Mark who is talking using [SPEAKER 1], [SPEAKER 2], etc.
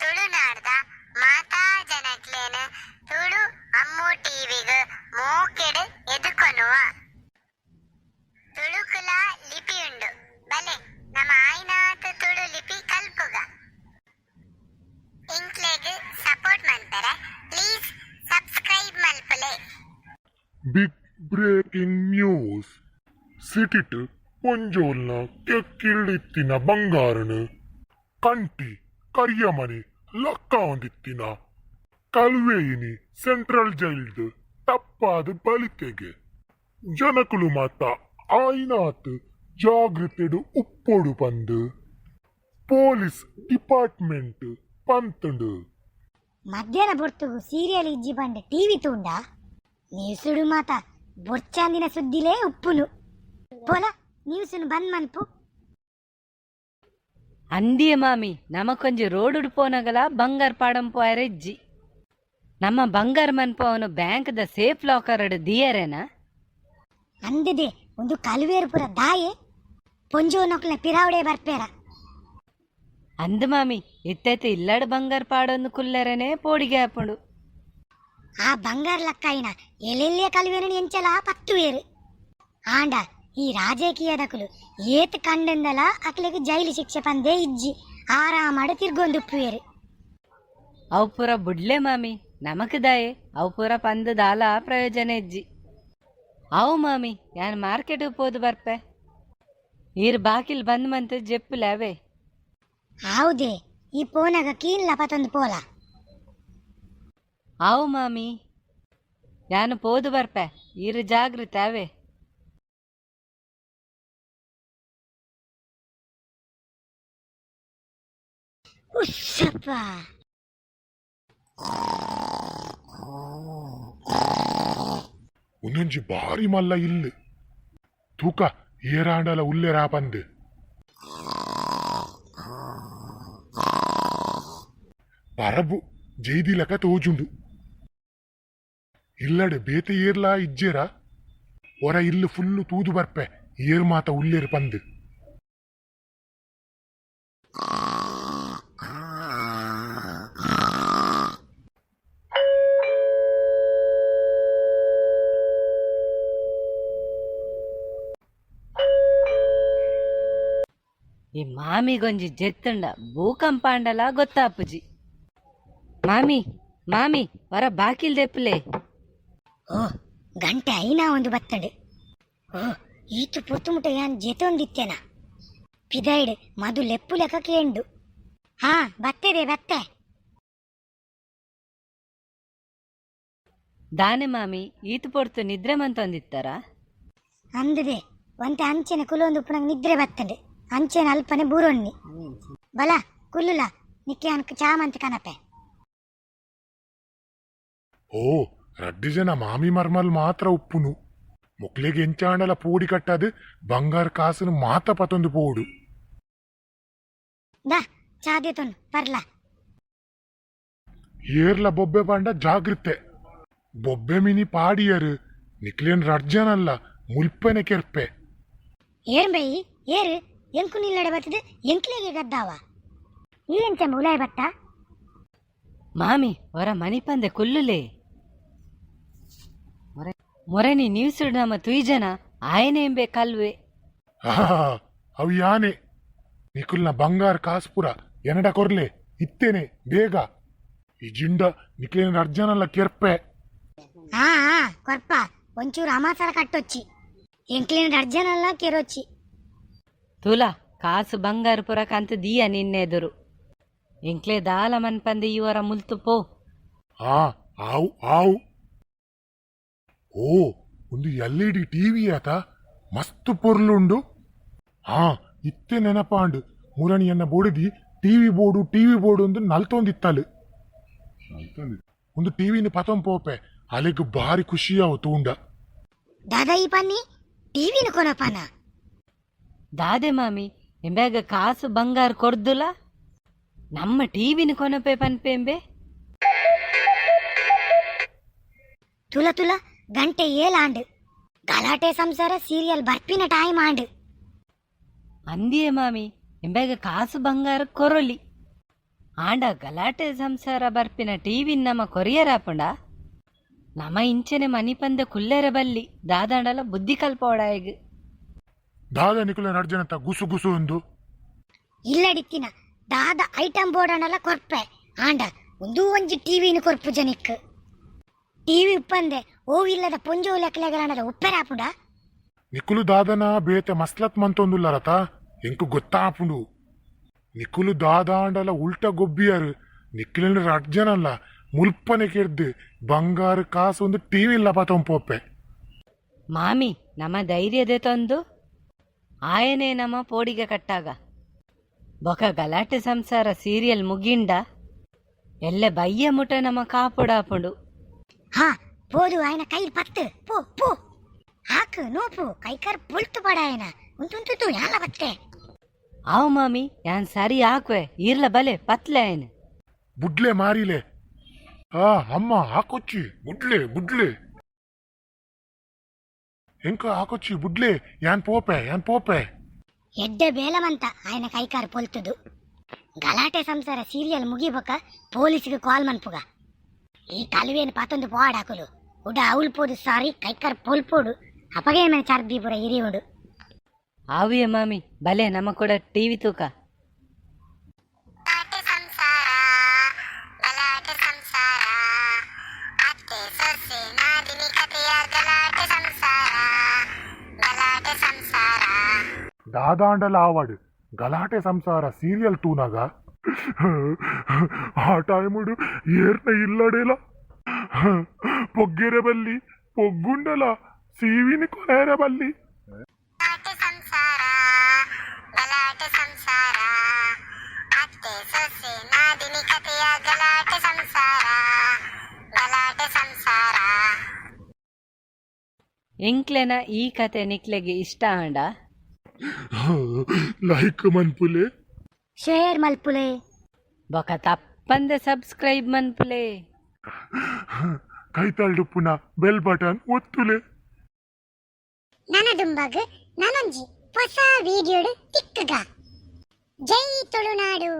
[SPEAKER 1] ತುಳುನಾಡ್ದ ಮಾತಾ ಜನಕ್ಲೆನ್ ತುಳು ಅಮ್ಮು ಟಿವಿಗ್ ಮೋಕೆಡ್ ಎದುಕೊನುವ. ತುಳುಕುಲಾ ಲಿಪಿ ಉಂಡು, ಬಲೆ ನಮ ಆಯಿನಾತ್ ತುಳು ಲಿಪಿ ಕಲ್ಪುಗ. ಎಂಕ್ಲೆಗ್ ಸಪೋರ್ಟ್ ಮನ್ಪೆರೆ ಪ್ಲೀಸ್ ಸಬ್ಸ್ಕ್ರೈಬ್ ಮಲ್ಪುಲೆ.
[SPEAKER 2] ಬಿಗ್ ಬ್ರೇಕಿಂಗ್ ನ್ಯೂಸ್ ಸಿಟಿಟ್ ಪೊಂಜೋಲ್ನ ಕೆಕ್ಕಿಲ್ಡ್ ಇತ್ತಿನ ಬಂಗಾರನ್ ಕಂಟಿ ಕರಿಯಮನೆ ಲಕ್ಕಾವೊಂದಿತ್ತಿನ ಕಲ್ವೆ ಇನಿ ಸೆಂಟ್ರಲ್ ಜೈಲ್ಡ್ ತಪ್ಪಾದ್ ಬಲಿತೆಗೆ. ಜನಕುಲು ಮಾತ ಆಯಿನಾತ್ ಜಾಗೃತೆಡ್ ಉಪ್ಪೊಡು ಪಂದ್ ಪೊಲೀಸ್ ಡಿಪಾರ್ಟ್ಮೆಂಟ್ ಪನ್ತ್ಂಡ್.
[SPEAKER 3] ಮಧ್ಯಾಹ್ನ ಪೊರ್ತುಗು ಸೀರಿಯಲ್ ಇಜ್ಜಿ ಪಂಡ ಟಿವಿ ತೂಂಡ ನ್ಯೂಸುಡು ಮಾತ ಬೊರ್ಚಾಂದಿನ ಸುದ್ದಿಲೇ ಉಪ್ಪುನು. ಪೋಲ ನ್ಯೂಸುನು ಬಂದ್ ಮನ್ಪು.
[SPEAKER 4] ಅಂದಿಯೇ ಮಾಮಿ, ನಮಕೊಂಜಿ ರೋಡುಡು ಪೋನಗಲ ಬಂಗಾರ್ ಪಾಡಂ ಪೋಯರೆ ಇಜ್ಜಿ. ನಮ್ಮ ಬಂಗಾರ್ ಮನ್ಪವನು ಬ್ಯಾಂಕ್ದ ಸೇಫ್ ಲಾಕರ್ ದಿಯರೆನಾ?
[SPEAKER 3] ಅಂದದೆ ಉಂದು ಕಲ್ವೇರ್ ಪೂರ ದಾಯೆ ಪೊಂಜೋನಕ್ಲೆನ ಪಿರಾವುಡೆ ಬರ್ಪೇರ.
[SPEAKER 4] ಅಂದ್ ಮಾಮಿ, ಇತ್ತೈತೆ ಇಲ್ಲಡ್ ಬಂಗಾರ್ ಪಾಡೊಂದು ಕುಲ್ಲರೆನೆ ಪೋಡಿಗೆ ಆಪುಂಡು.
[SPEAKER 3] ಆ ಬಂಗಾರ್ ಲಕ್ಕಾಯಿನ ಎಲ್ಲೆಲ್ಲಿಯ ಕಲ್ವೇರನ್ ಎಂಚಲ ಪತ್ತುವೇರು. ಆಂಡ ಈ ರಾಜಕೀಯದಕುಲು ಏತ್ ಕಂಡಂದಲ ಅಕ್ಲೆಗ್ ಜೈಲು ಶಿಕ್ಷೆ ಪಂದೇ ಇಜ್ಜಿ, ಆರಾಮಾಡ್ ತಿರ್ಗೊಂದುಪ್ಪುವೇರು.
[SPEAKER 4] ಅವು ಪೂರ ಬುಡ್ಲೆ ಮಾಮಿ, ನಮಕ್ ದಾಯೆ ಅವು ಪೂರ ಪಂದ್ ದಾಲ ಪ್ರಯೋಜನ ಇಜ್ಜಿ. ಅವು ಮಾಮಿ, ಯಾನ್ ಮಾರ್ಕೆಟ್ ಪೋದು ಬರ್ಪೆ, ಈರ್ ಬಾಕಿಲ್ ಬಂದ್ ಮಂತ್ ಜೆಪ್ಪುಲೆ ಅವೇ.
[SPEAKER 3] ಆವುದೇ, ಈ ಪೋನಗ ಕೀನ್ಲ ಪತೊಂದು ಪೋಲ.
[SPEAKER 4] ಅವು ಮಾಮಿ, ಯಾನ್ ಪೋದು ಬರ್ಪೆ, ಈರ್ ಜಾಗೃತೆ ಅವೇ.
[SPEAKER 3] ಉಸ್ಸಪ್ಪ.
[SPEAKER 2] ಉಂದೊಂಜಿ ಬಾರಿ ಮಲ್ಲ ಇಲ್ಲ್. ತೂಕ ಏರಾಂಡಲ ಉಲ್ಲೆರಾ ಪಂದ್. ಪರಬು ಜೈದಿಲಕ ತೋಜುಂಡು. ಇಲ್ಲಡ್ ಬೇತೆ ಏರ್ಲಾ ಇಜ್ಜೆರಾ? ಒರ ಇಲ್ಲ್ ಫುಲ್ಲು ತೂದು ಬರ್ಪೆ ಏರ್ ಮಾತ ಉಲ್ಲೆರ್ ಪಂದ್.
[SPEAKER 4] ಈ ಮಾಮಿಗೊಂಜಿ ಜೆತ್ತುಂಡ ಭೂಕಂಪ ಆಂಡಲ ಗೊತ್ತಾಪುಜಿ. ಮಾಮಿ ಮಾಮಿ ವರ ಬಾಕಿಲ್ ದೆಪ್ಪುಲೆ.
[SPEAKER 3] ಓ ಗಂಟೆ ಐನಾ ಒಂದು ಬತ್ತಂಡು. ಓ ಈತು ಪೊರ್ತುಮುಟ ಯಾನ್ ಜೆತೊಂದಿತ್ತೆನಾ? ಪಿದೈಡ್ ಮಧು ಲೆಪ್ಪು ಲೆಕ್ಕ ಕೇಂಡು. ಹಾ ಬತ್ತೆದೆ ಬತ್ತೆ.
[SPEAKER 4] ದಾನೆ ಮಾಮಿ, ಈತು ಪೊರ್ತು ನಿದ್ರೆ ಮಂತೊಂದಿತ್ತಾರ?
[SPEAKER 3] ಅಂದದೆ ಒಂತೆ ಅಂಚೆನೆ ಕುಲೊಂದು ಉಪ್ಪುನಗ ನಿದ್ರೆ ಬತ್ತಂಡು, ಅಂಚೆನೆ ಅಲ್ಪನೆ ಬೂರೊಣ್ಣಿ. ಬಲ ಕುಲ್ಲುಲ, ನಿಕ್ಕೆ ಅನ್ಕ ಚಾಮಂತ ಕನಪೆ.
[SPEAKER 2] ಓ ರಡ್ಡ್ ಜನ ಮಾಮಿ ಮರ್ಮಲ್ ಮಾತ್ರ ಉಪ್ಪುನು. ಮೊಕ್ಲೆಗ್ ಎಂಚಾಂಡಲ ಪೋಡಿ ಕಟ್ಟಾದ್ ಬಂಗಾರ್ ಕಾಸುನು ಮಾತ ಪತೊಂದು ಪೋವೊಡು.
[SPEAKER 3] ದಾ ಚಾದೆತೊನ್ ಪರ್ಲ.
[SPEAKER 2] ಏರ್ಲ ಬೊಬ್ಬೆ ಪಂಡ ಜಾಗೃತೆ. ಬೊಬ್ಬೆ ಮಿನಿ ಪಾಡಿಯರ್ ನಿಕ್ಲೇನ್ ರಡ್ಡ್ ಜನಲ್ಲ ಮುಲ್ಪನೆ ಕೆರ್ಪೆ.
[SPEAKER 3] ಏರ್ ಬೈ ಏರ್ ಎಂಕು ನಿಲ್ಲಡೆ ಬತ್ತದು ಎಂಕ್ಲೆಗೆ ಗದ್ದಾವ? ಈ ಎಂಚ ಉಲಾಯ್ ಬತ್ತ?
[SPEAKER 4] ಮಾಮಿ ವರ ಮನಿಪಂದೆ ಕುಲ್ಲುಲೆ. ಮೊರೆನಿ ನ್ಯೂಸ್ ನಮ್ಮ ತುಯ್ಜನ ಆಯನೇಂಬೆ ಕಲ್ವೆ.
[SPEAKER 2] ಅವು ಯಾನೆ ನಿಕುಲ್ನ ಬಂಗಾರ್ ಕಾಸ್ಪುರ ಎನಡ ಕೊರ್ಲೆ ಇತ್ತೇನೆ ಬೇಗ. ಈ ಜಿಂಡ ನಿಕ್ಲೇನ್ ರಡ್ಡ್ ಜನಲ್ಲ ಕೆರ್ಪೆ.
[SPEAKER 3] ಆ ಆ ಕೊರ್ಪ, ಒಂಚೂರು ಅಮಾಸರ ಕಟ್ಟೊಚ್ಚಿ, ಎಂಕ್ಲೇನ್ ರಡ್ಡ್ ಜನಲ್ಲ ಕೆರೊಚ್ಚಿ.
[SPEAKER 4] ತುಲಾ ಕಾಸು ಬಂಗಾರ ಪುರ ಕಂತ ದೀಯ ನಿನ್ನೆದುರು. ಎಂಕ್ಲೆ ದಾಲ ಮನ್ಪಂದೆ ಈ ವರ ಮುಲ್ತು ಪೋ.
[SPEAKER 2] ಆ ಆವು ಆವು. ಓ ಒಂದು ಎಲ್ ಇ ಡಿ ಟಿವಿ ಆತ, ಮಸ್ತ್ ಪೊರ್ಲುಂಡು. ಹಾ ಇತ್ತೆ ನೆನಪಾಂಡು, ಮುರಣಿ ಎನ್ನ ಬೊಡುದಿ ಟಿವಿ ಬೋಡು ಟಿವಿ ಬೋಡು ಅಂದು ನಲ್ತೊಂದಿತ್ತಲು. ಒಂದು ಟಿವಿನ ಪತೊಂ ಪೋಪೆ, ಅಲೆಗ್ ಬಾರಿ ಖುಷಿಯಾವು ತೂಂಡ.
[SPEAKER 3] ದಾದಾ ಈ ಪನ್ನಿ ಟಿವಿನ ಕೊನಪನ?
[SPEAKER 4] ದಾದೆ ಮಾಮಿ, ಎಂಬ್ಯಾಗ ಕಾಸು ಬಂಗಾರ ಕೊರ್ದುಲ ನಮ್ಮ ಟಿವಿನ ಕೊನಪೆ ಪನ್ಪೆಂಬೆ.
[SPEAKER 3] ತುಲ ತುಲ ಗಂಟೆ ಏಲಾಂಡು, ಗಲಾಟೆ ಸಂಸಾರ ಸೀರಿಯಲ್ ಬರ್ಪಿನ ಟೈಮ್ ಆಂಡು.
[SPEAKER 4] ಅಂದಿಯೇ ಮಾಮಿ, ಎಂಬ್ಯಾಗ ಕಾಸು ಬಂಗಾರ ಕೊರೊಲಿ. ಆಂಡ ಗಲಾಟೆ ಸಂಸಾರ ಬರ್ಪಿನ ಟಿವಿ ನಮ ಕೊರಿಯರ್ ಆಪುಂಡ ನಮ ಇಂಚನೆ ಮನಿಪಂದೆ ಕುಲ್ಲೆರ ಬಲ್ಲಿ ದಾದಾಂಡಲ ಬುದ್ಧಿ ಕಲ್ಪೋಡಾಯಗ್.
[SPEAKER 2] ದಾದ ನಿಕುಲ ನಡ್ಜನಂತ ಗುಸು ಗುಸು ಒಂದು.
[SPEAKER 3] ಇಲ್ಲಡಿತ್ತಿನ ದಾದ ಐಟಮ್ ಬೋರ್ಡ್ ಕೊರ್ಪೆ ಆಂಡ ಒಂದೂ ಒಂಜಿ ಟಿವಿನ ಕೊರ್ಪು ಜನಿಕ್. ಟಿವಿ ಉಪ್ಪಂದೆ ಓ ಇಲ್ಲದ ಪೊಂಜೋ ಲೆಕ್ಕಲೆಗಲಾಂಡಲ ಉಪ್ಪೆರಾಪುಂಡ.
[SPEAKER 2] ನಿಕುಲು ದಾದನ ಬೇತೆ ಮಸ್ಲತ್ ಮಂತೊಂದುಲ್ಲರತ, ಎಂಕು ಗೊತ್ತಾಪುಂಡು. ನಿಕುಲು ದಾದಾಂಡಲ ಉಲ್ಟ ಗೊಬ್ಬಿಯರು. ನಿಕ್ಲಿನ ರಡ್ಜನಲ್ಲ ಮುಲ್ಪನೆ ಕೆರ್ದು ಬಂಗಾರ ಕಾಸು ಒಂದು ಟಿವಿ ಇಲ್ಲ ಪತೊಂಪೋಪೆ.
[SPEAKER 4] ಮಾಮಿ, ನಮ ಧೈರ್ಯದೆ ತಂದು ಆಯನೇ ನಮ ಪೋಡಿಗೆ ಕಟ್ಟಾಗ. ಬೊಕ ಗಲಾಟೆ ಸಂಸಾರ ಸೀರಿಯಲ್ ಮುಗಿಂಡ ಎಲ್ಲ ಬಯ್ಯ ಮುಟ ನಮ ಕಾಪುಡಾಪುಂಡು.
[SPEAKER 3] ಹಾ, ಪೋದು ఆయన ಕೈ ಪತ್ತು ಪೋ ಪೋ ಹಾಕು ನೋಪು ಕೈಕಾರ್ ಪೊಲ್ತು ಪಡ ఆయన ಉಂಟುಂಟು ಯಾಲ ಬತ್ತೆ.
[SPEAKER 4] ಆವು ಮಾಮಿ, ಯಾನ್ ಸರಿ ಹಾಕ್ವೆ, ಈರ್ಲ ಬಲೆ ಪತ್ಲೆ ಆಯನ್.
[SPEAKER 2] ಬುಡ್ಲೆ ಮಾರಿಲೆ. ಆ ಅಮ್ಮ ಹಾಕೊಚ್ಚಿ, ಬುಡ್ಲೆ ಬುಡ್ಲೆ, ಎಂಕ ಹಾಕೊಚ್ಚಿ ಬುಡ್ಲೆ, ಯಾನ್ ಪೋಪೆ ಯಾನ್ ಪೋಪೆ.
[SPEAKER 3] ಎಡ್ಡೆ ಬೇಲಮಂತ ఆయన ಕೈಕಾರ್ ಪೊಲ್ತುದು. ಗಲಾಟೆ ಸಂಸಾರ ಸೀರಿಯಲ್ ಮುಗಿಬಕ ಪೊಲೀಸ್ಗೆ ಕಾಲ್ ಮನ್ಪುಗ. ಈ ಕలుವೇನು ಪಾತೊಂದು ಪೋವಾಡಾಕುಲು ಉಡ ಅವಲ್ ಪೋದು ಸಾರಿ ಕೈಕಾರ್ ಪೊಲ್ಪೋಡು ಅಪಗೇ ಮನೆ ಚರ್ಬಿ ಪುರ ಇರಿ ಉಂಡು.
[SPEAKER 4] ಆವಿಯ ಮಾಮಿ, ಬಲೆ ನಮ ಕೂಡ ಟಿವಿ ತೂಕ.
[SPEAKER 1] ಗಲಾಟೆ ಸಂಸಾರ, ಗಲಾಟೆ ಸಂಸಾರ, ಅತ್ತೆ ಸೊಸೆ ನಾದಿನಿ ಕಥೆಯ ಗಲಾಟೆ ಸಂಸಾರ, ಗಲಾಟೆ ಸಂಸಾರ.
[SPEAKER 2] ದಾದಾಂಡಲ ಆವಾಡು ಗಲಾಟೆ ಸಂಸಾರ ಸೀರಿಯಲ್ ತೂನಾಗ ಆ ಟೈಮುಡು ಏರ್ನ ಇಲ್ಲಡೇಲ ಪೊಗ್ಗೆರೆ ಬಲ್ಲಿ, ಪೊಗ್ಗುಂಡಲ ಸೀವಿನಿ ಕೊನೆರೆ ಬಲ್ಲಿ.
[SPEAKER 1] ಗಲಾಟೆ ಸಂಸಾರ, ಗಲಾಟೆ ಸಂಸಾರ, ಅತ್ತೆ ಸೊಸೆ ನಾದಿನಿ ಕಥೆಯ ಗಲಾಟೆ ಸಂಸಾರ, ಗಲಾಟೆ ಸಂಸಾರ.
[SPEAKER 4] ಎಂಕ್ಲೆನ ಈ ಕತೆ ನಿಕ್ಲೆಗೆ ಇಷ್ಟ ಆಂಡ
[SPEAKER 2] ಲೈಕ್ ಮನ್ಪುಲೆ,
[SPEAKER 3] ಶೇರ್ ಮಲ್ಪುಲೆ,
[SPEAKER 4] ಬೊಕ ತಪ್ಪಂದೆ ಸಬ್ಸ್ಕ್ರೈಬ್ ಮನ್ಪುಲೆ.
[SPEAKER 2] ಕೈತಾಳ್ಡುಪ್ಪುನ ಬೆಲ್ ಬಟನ್ ಒತ್ತುಲೆ.
[SPEAKER 1] ನನ್ನ ದುಂಬಗ್ ನನೊಂಜಿ ಹೊಸ ವಿಡಿಯೋಡು ತಿಕ್ಕಗ. ಜೈ ತುಳುನಾಡು.